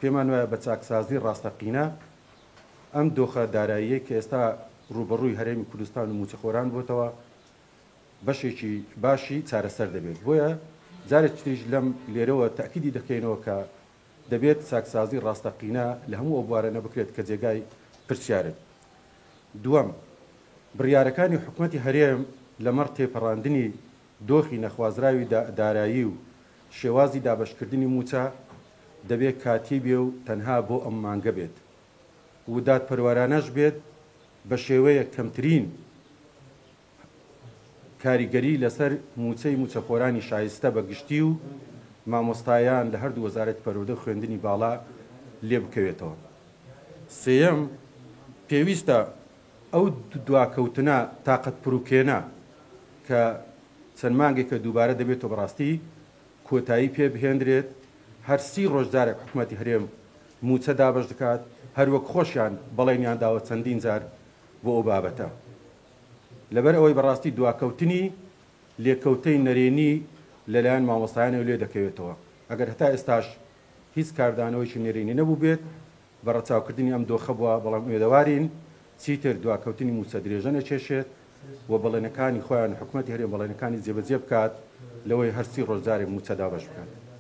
پێمان وایە بە چاکسازی ڕاستەقینە ئەم دۆخە داراییەی کە ئێستا ڕووبەڕووی هەرێمی کوردستان و مووچەخۆران بۆتەوە بەشێکی باشی چارەسەر دەبێت. بۆیە جارێکی تریش لەم لێرەوە تەئکیدی دەکەینەوە کە دەبێت چاکسازی ڕاستەقینە لە هەموو ئەو بوارانە بکرێت کە جێگای پرسیارن. دووەم، بڕیارەکانی حکومەتی هەرێم لەمەڕ تێپەڕاندنی دۆخی نەخوازراوی دارایی و شێوازی دابەشکردنی مووچە دەبێت کاتی بێ و تەنها بۆ ئەم مانگە بێت و دادپەروەرانەش بێت بە شێوەیەک کەمترین کاریگەری لەسەر مووچەی مووچەخۆرانی شایستە بە گشتی و مامۆستایان لە هەردوو وەزارەتی پەروەردە و خوێندنی باڵا لێ بکەوێتەوە. سێیەم، پێویستە ئەو دواکەوتنە تاقەتپروکێنە کە چەند مانگێکە دووبارە دەبێتەوە بەڕاستی کۆتایی پێ بهێندرێت، هەر سی ڕۆژ جارێک حکومەتی هەرێم مووچە دابەش دەکات، هەروەک خۆشیان بەڵێنیان داوە چەندین جار بۆ ئەو بابەتە. لەبەر ئەوەی بەڕاستی دواکەوتنی لێکەوتەی نەرێنی لەلایەن مامۆستایانەوە لێ دەکەوێتەوە، ئەگەر هەتا ئێستاش هیچ کاردانەوەیەکی نەرێنی نەبووبێت بە ڕەچاوکردنی ئەم دۆخە بووە، بەڵام ئومێدەوارین چیتر دواکەوتنی مووچە درێژە نەکێشێت و بەڵێنەکانی خۆیان و حکومەتی هەرێم بەڵێنەکانی جێبەجێ بکات لەوەی هەر سی ڕۆژ جارێک مووچە دابەش بکات.